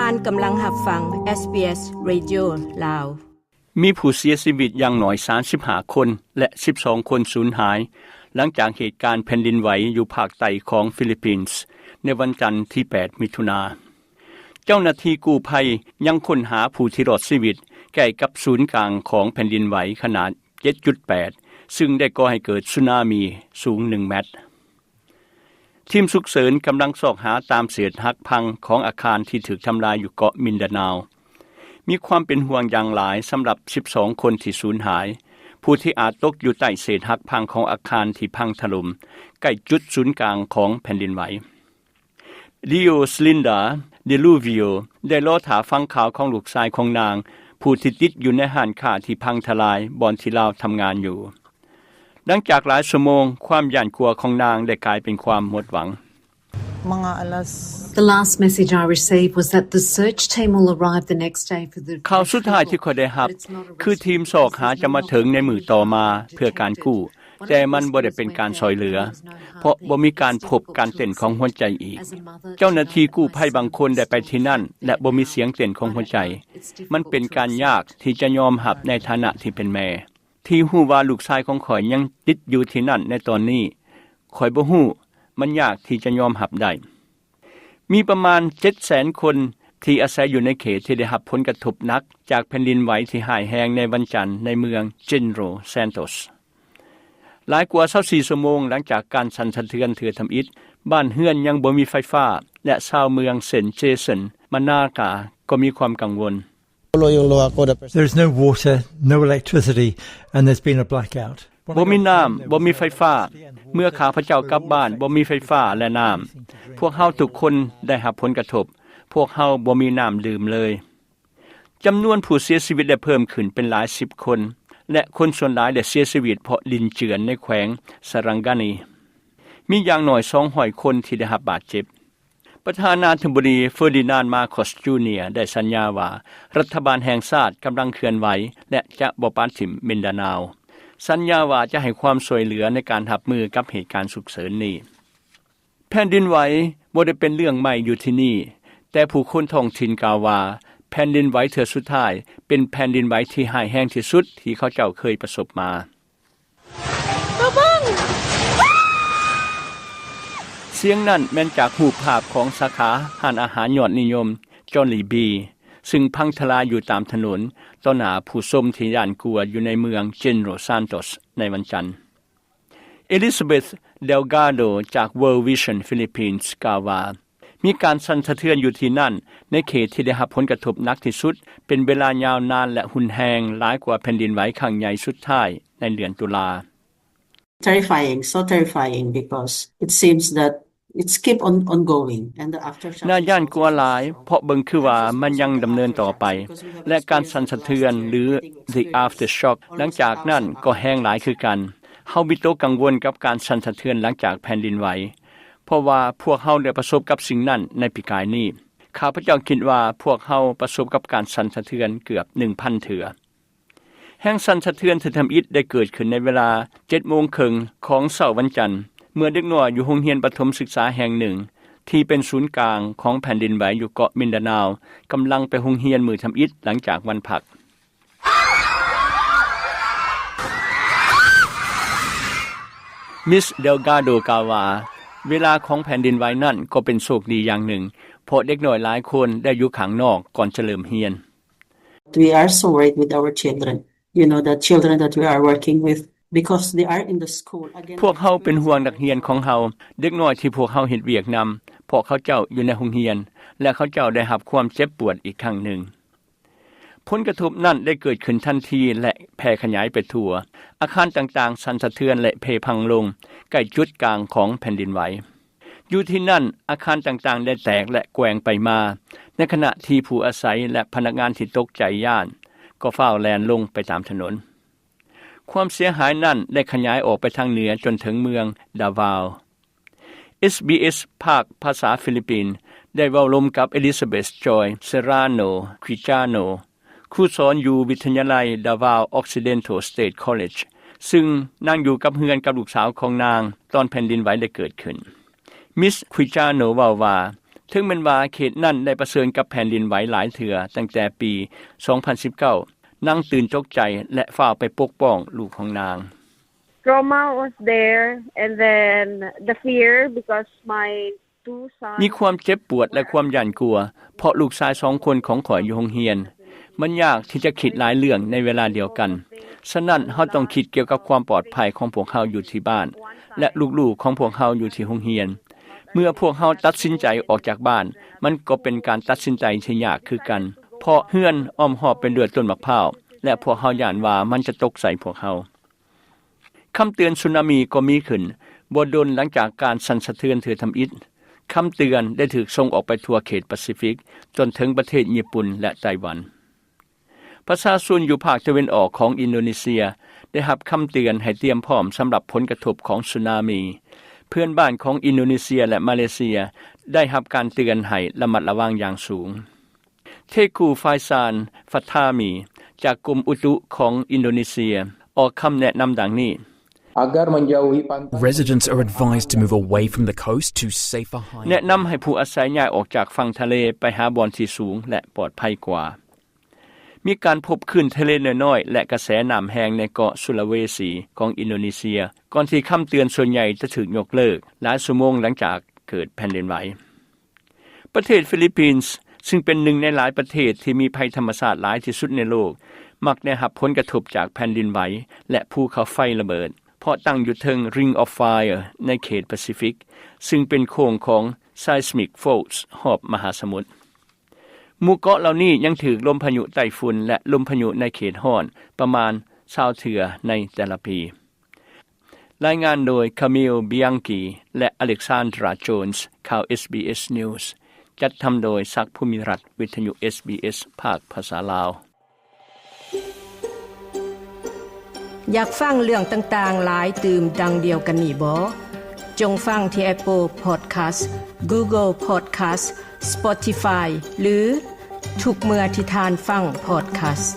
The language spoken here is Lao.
ທ່ານກຳລັງຮັບຟັງ ເອສບີເອສ Radio ລາວ. ມີຜູ້ເສຍຊີວິດຢ່າງໜ້ອຍສາມສິບຫ້າຄົນ ແລະ ສິບສອງຄົນສູນຫາຍ ຫຼັງຈາກເຫດການແຜ່ນດິນໄຫວຢູ່ພາກໃຕ້ຂອງຟີລິບປິນ ໃນວັນຈັນທີແປດ ມິຖຸນາ. ເຈົ້າໜ້າທີ່ກູ້ໄພຍັງຄົ້ນຫາຜູ້ທີ່ລອດຊີວິດໃກ້ກັບສູນກາງຂອງແຜ່ນດິນໄຫວຂະໜາດເຈັດຈຸດແປດ ຊຶ່ງໄດ້ກໍ່ໃຫ້ເກີດສຸນາມີສູງໜຶ່ງແມັດ. ທີມສຸກເສີນກຳລັງຊອກຫາຕາມເສດຫັກພັງຂອງອາຄານທີ່ຖືກທຳລາຍຢູ່ເກາະມິນດານາວ. ມີຄວາມເປັນຫ່ວງຢ່າງຫຼາຍສຳລັບສິບສອງຄົນທີ່ສູນຫາຍ, ຜູ້ທີ່ອາດຕົກຢູ່ໃຕ້ເສດຫັກພັງຂອງອາຄານທີ່ພັງຖະຫຼົ່ມໃກ້ຈຸດສູນກາງຂອງແຜ່ນດິນໄຫວ. ດິໂອ ສລິນດາ ເດລູວິໂອ ໄດ້ລໍຖ້າຟັງຂ່າວຂອງລູກຊາຍຂອງນາງ, ຜູ້ທີ່ຕິດຢູ່ໃນຮ້ານຄ້າທີ່ພັງທະລາຍ ບ່ອນທີ່ລາວທຳງານຢູ່. ຫຼັງຈາກຫຼາຍຊົ່ວໂມງ, ຄວາມຢ້ານກົວຂອງນາງໄດ້ກາຍເປັນຄວາມໝົດຫວັງ. The last message I received was that the search team will arrive the next day for the ຂ່າວສຸດທ້າຍທີ່ຂ້ອຍໄດ້ຮັບ ຄືທີມຊອກຫາຈະມາເຖິງໃນມື້ຕໍ່ມາເພື່ອການກູ້, ແຕ່ມັນບໍ່ໄດ້ເປັນການຊ່ອຍເຫຼືອ ເພາະບໍ່ມີການພົບການເຕັ້ນຂອງຫົວໃຈອີກ. ເຈົ້າໜ້າທີ່ກູ້ໄພບາງຄົນໄດ້ໄປທີ່ນັ້ນ ແລະ ບໍ່ມີສຽງເຕັ້ນຂອງຫົວໃຈ. ມັນເປັນການຍາກທີ່ຈະຍອມຮັບໃນຖານະທີ່ເປັນແມ່. ທີ່ຮູ້ວ່າລູກຊາຍຂອງຂ້ອຍຍັງຕິດຢູ່ທີ່ນັ້ນໃນຕອນນີ້, ຂ້ອຍບໍ່ຮູ້, ມັນຍາກທີ່ຈະຍອມຮັບໄດ້. ມີປະມານເຈັດແສນຄົນທີ່ອາໄສຢູ່ໃນເຂດທີ່ໄດ້ຮັບຜົນກະທົບໜັກຈາກແຜ່ນດິນໄຫວທີ່ຮ້າຍແຮງໃນວັນຈັນໃນເມືອງ General Santos. ຫຼາຍກວ່າຊາວສີ່ຊົ່ວໂມງຫຼັງຈາກການສັ່ນສະເທືອນເທື່ອທຳອິດ, ບ້ານເຮືອນຍັງບໍ່ມີໄຟຟ້າ ແລະ ຊາວເມືອງເຊັນເຈເຊັນ ມານາກາ ກໍມີຄວາມກັງວົນ. There is no water, no electricity, and there's been a blackout. ບໍ່ມີນ້ຳ, ບໍ່ມີໄຟຟ້າ. ເມື່ອຂ້າພະເຈົ້າກັບບ້ານ, ບໍ່ມີໄຟຟ້າ ແລະ ນ້ຳ. ພວກເຮົາທຸກຄົນໄດ້ຮັບຜົນກະທົບ. ພວກເຮົາບໍ່ມີນ້ຳດື່ມເລີຍ. ຈຳນວນຜູ້ເສຍຊີວິດໄດ້ເພີ່ມຂຶ້ນເປັນຫຼາຍສິບຄົນ ແລະ ຄົນສ່ວນຫຼາຍໄດ້ເສຍຊີວິດເພາະດິນເຈື່ອນໃນແຂວງ Sarangani. ມີຢ່າງໜ້ອຍສອງຮ້ອຍຄົນທີ່ໄດ້ຮັບບາດເຈັບ. ປະທານາທິບໍດີ Ferdinand Marcos Junior ໄດ້ສັນຍາວ່າ ລັດຖະບານແຫ່ງຊາດກຳລັງເຄື່ອນໄຫວ ແລະ ຈະບໍ່ປະຖິ້ມມິນດານາວ. ສັນຍາວ່າຈະໃຫ້ຄວາມຊ່ວຍເຫຼືອໃນການຮັບມືກັບເຫດການສຸກເສີນນີ້. ແຜ່ນດິນໄຫວບໍ່ໄດ້ເປັນເລື່ອງໃໝ່ຢູ່ທີ່ນີ້, ແຕ່ຜູ້ຄົນທ້ອງຖິ່ນກ່າວວ່າ ແຜ່ນດິນໄຫວເທື່ອສຸດທ້າຍເປັນແຜ່ນດິນໄຫວທີ່ຮ້າຍແຮງທີ່ສຸດທີ່ເຂົາເຈົ້າເຄີຍປະສົບມາ. ສຽງນັ້ນແມ່ນຈາກຮູບພາບຂອງສາຂາຮ້ານອາຫານຍອດນິຍົມ Jollibee ຊຶ່ງພັງທະລາຍຢູ່ຕາມຖະໜົນ ຕໍ່ໜ້າຜູ້ຊົມທີ່ຢ້ານກົວຢູ່ໃນເມືອງ General Santos ໃນວັນຈັນ. Elizabeth Delgado ຈາກ World Vision Philippines ກ່າວວ່າ ມີການສັ່ນສະເທືອນຢູ່ທີ່ນັ້ນ ໃນເຂດທີ່ໄດ້ຮັບຜົນກະທົບໜັກທີ່ສຸດ ເປັນເວລາຍາວນານ ແລະ ຮຸນແຮງຫຼາຍກວ່າແຜ່ນດິນໄຫວຄັ້ງໃຫຍ່ສຸດທ້າຍໃນເດືອນຕຸລາ. Terrifying, so terrifying because it seems that it's keep on on going and the aftershock. ໜ້າຢ້ານກົວຫຼາຍ ເພາະເບິ່ງຄືວ່າມັນຍັງດຳເນີນຕໍ່ໄປ ແລະ ການສັ່ນສະເທືອນ ຫຼື the aftershock ຫຼັງຈາກນັ້ນກໍແຮງຫຼາຍຄືກັນ. ເຮົາວິຕົກກັງວົນກັບການສັ່ນສະເທືອນຫຼັງຈາກແຜ່ນດິນໄຫວ ເພາະວ່າພວກເຮົາໄດ້ປະສົບກັບສິ່ງນັ້ນໃນປີກາຍນີ້. ຂ້າພະເຈົ້າຄິດວ່າພວກເຮົາປະສົບກັບການສັ່ນສະເທືອນເກືອບໜຶ່ງພັນເທື່ອ. ແຮງສັ່ນສະເທືອນເທື່ອທຳອິດໄດ້ເກີດຂຶ້ນໃນເວລາເຈັດໂມງເຄິ່ງຂອງເຊົ້າວັນຈັນ ເມື່ອເດັກນ້ອຍຢູ່ໂຮງຮຽນປະຖົມສຶກສາແຫ່ງໜຶ່ງ ທີ່ເປັນສູນກາງຂອງແຜ່ນດິນໄຫວຢູ່ເກາະມິນດານາວ ກຳລັງໄປໂຮງຮຽນມື້ທຳອິດຫຼັງຈາກວັນພັກ. Miss Delgado ກ່າວວ່າ ເວລາຂອງແຜ່ນດິນໄຫວນັ້ນກໍເປັນໂຊກດີຢ່າງໜຶ່ງ ເພາະເດັກນ້ອຍຫຼາຍຄົນໄດ້ຢູ່ຂ້າງນອກກ່ອນຈະເລີ່ມຮຽນ. We are so worried with our children, you know, the children that we are working with, because they are in the school. Again, ພວກເຮົາເປັນຫ່ວງນັກຮຽນຂອງເຮົາ, ເດັກນ້ອຍທີ່ພວກເຮົາເຮັດວຽກນຳ, ເພາະເຂົາເຈົ້າຢູ່ໃນໂຮງຮຽນ ແລະ ເຂົາເຈົ້າໄດ້ຮັບຄວາມເຈັບປວດອີກຄັ້ງໜຶ່ງ. ຜົນກະທົບນັ້ນໄດ້ເກີດຂຶ້ນທັນທີ ແລະ ແຜ່ຂະຫຍາຍໄປທົ່ວ. ອາຄານຕ່າງໆສັ່ນສະເທືອນ ແລະ ເພພັງລົງ ໃກ້ຈຸດກາງຂອງແຜ່ນດິນໄຫວ. ຢູ່ທີ່ນັ້ນ, ອາຄານຕ່າງໆໄດ້ແຕກ ແລະ ແກວ່ງໄປມາ, ໃນຂະນະທີ່ຜູ້ອາໄສ ແລະ ພະນັກງານທີ່ຕົກໃຈຢ້ານ ກໍຟ້າວແລ່ນລົງໄປຕາມຖະໜົນ. ຄວາມເສຍຫາຍນັ້ນໄດ້ຂະຫຍາຍອອກໄປທາງເໜືອຈົນເຖິງເມືອງດາວາວ. ເອສບີເອສ ພາກພາສາຟີລິບປິນ ໄດ້ເວົ້າລົມກັບ Elizabeth Joy Serrano Quijano, ຄູສອນຢູ່ວິທະຍາໄລ Davao Occidental State College, ຊຶ່ງນາງຢູ່ກັບເຮືອນກັບລູກສາວຂອງນາງ ຕອນແຜ່ນດິນໄຫວໄດ້ເກີດຂຶ້ນ. Miss Quijano ເວົ້າວ່າ, ເຖິງແມ່ນວ່າເຂດນັ້ນໄດ້ປະເຊີນກັບແຜ່ນດິນໄຫວຫຼາຍເທື່ອຕັ້ງແຕ່ປີສອງພັນສິບເກົ້າ, ນາງຕື່ນຕົກໃຈ ແລະ ຟ້າວໄປປົກປ້ອງລູກຂອງນາງ. Trauma was there, and then the fear because my two sons ມີຄວາມເຈັບປວດ ແລະ ຄວາມຢ້ານກົວ ເພາະລູກຊາຍສອງຄົນຂອງຂ້ອຍຢູ່ໂຮງຮຽນ. ມັນຍາກທີ່ຈະຄິດຫຼາຍເລື່ອງໃນເວລາດຽວກັນ. ສະນັ້ນ, ເຮົາຕ້ອງຄິດກ່ຽວກັບຄວາມປອດໄພຂອງພວກເຮົາຢູ່ທີ່ບ້ານ ແລະ ລູກໆຂອງພວກເຮົາຢູ່ທີ່ໂຮງຮຽນ. ເມື່ອພວກເຮົາຕັດສິນໃຈອອກຈາກບ້ານ, ມັນກໍເປັນການຕັດສິນໃຈທີ່ຍາກຄືກັນ, ເພາະເຮືອນອ້ອມຮອບໄປດ້ວຍຕົ້ນໝາກພ້າວ ແລະ ພວກເຮົາຢ້ານວ່າມັນຈະຕົກໃສ່ພວກເຮົາ. ຄຳເຕືອນສຸນາມິກໍມີຂຶ້ນບໍ່ດົນຫຼັງຈາກການສັ່ນສະເທືອນເທື່ອທຳອິດ. ຄຳເຕືອນໄດ້ຖືກສົ່ງອອກໄປທົ່ວເຂດປາຊີຟິກ, ຈົນເຖິງປະເທດຍີ່ປຸ່ນ ແລະ ໄຕ້ຫວັນ. ປະຊາຊົນຢູ່ພາກຕາເວັນອອກຂອງອິນໂດເນເຊຍໄດ້ຮັບຄຳເຕືອນໃຫ້ຕຽມພ້ອມສຳລັບຜົນກະທົບຂອງສຸນາມີ. ເພື່ອນບ້ານຂອງອິນໂດເນເຊຍ ແລະ ມາເລເຊຍໄດ້ຮັບການເຕືອນໃຫ້ລະມັດລະວັງຢ່າງສູງ. ເທກູ ຟາຍຊານ ຟັດທາມີ ຈາກກົມອຸຕຸຂອງອິນໂດເນເຊຍ ອອກຄຳແນະນຳດັ່ງນີ້. Agar menjauhi pantai. Residents are advised to move away from the coast to safer highways. ແນະນຳໃຫ້ຜູ້ອາໄສຍ້າຍອອກຈາກຝັ່ງທະເລໄປຫາບ່ອນທີ່ສູງ ແລະ ປອດໄພກວ່າ. ມີການພົບຄື້ນທະເລນ້ອຍໆ ແລະ ກະແສນ້ຳແຮງໃນເກາະສຸລາເວຊີຂອງອິນໂດເນເຊຍ ກ່ອນທີ່ຄຳເຕືອນສ່ວນໃຫຍ່ຈະຖືກຍົກເລີກ ຫຼາຍຊົ່ວໂມງຫຼັງຈາກເກີດແຜ່ນດິນໄຫວ. ປະເທດຟີລິບປິນສ໌ ຊຶ່ງເປັນໜຶ່ງໃນຫຼາຍປະເທດທີ່ມີໄພທຳມະຊາດຫຼາຍທີ່ສຸດໃນໂລກ ມັກໄດ້ຮັບຜົນກະທົບຈາກແຜ່ນດິນໄຫວ ແລະ ພູເຂົາໄຟລະເບີດ ເພາະຕັ້ງຢູ່ເທິງ Ring of Fire ໃນເຂດປາຊີຟິກ, ຊຶ່ງເປັນໂຄ້ງຂອງ Seismic Faults ຮອບມະຫາສະໝຸດ. ໝູ່ເກາະເຫຼົ່ານີ້ຍັງຖືກລົມພາຍຸໄຕ້ຝຸ່ນ ແລະ ລົມພາຍຸໃນເຂດຮ້ອນປະມານຊາວເທື່ອໃນແຕ່ລະປີ. ລາຍງານໂດຍ Camille Bianchi ແລະ Alexandra Jones ຂ່າວ SBS News ຈັດທຳໂດຍ ສັກ ພູມິລັດ, ວິທະຍຸ SBS ພາກພາສາລາວ. ຢາກຟັງເລື່ອງຕ່າງໆຫຼາຍຕື່ມດັ່ງດຽວກັນນີ້ບໍ? ຈົ່ງຟັງທີ່ Apple Podcast, Google Podcast, Spotify ຫຼື ທຸກເມື່ອທີ່ທ່ານຟັງ Podcast.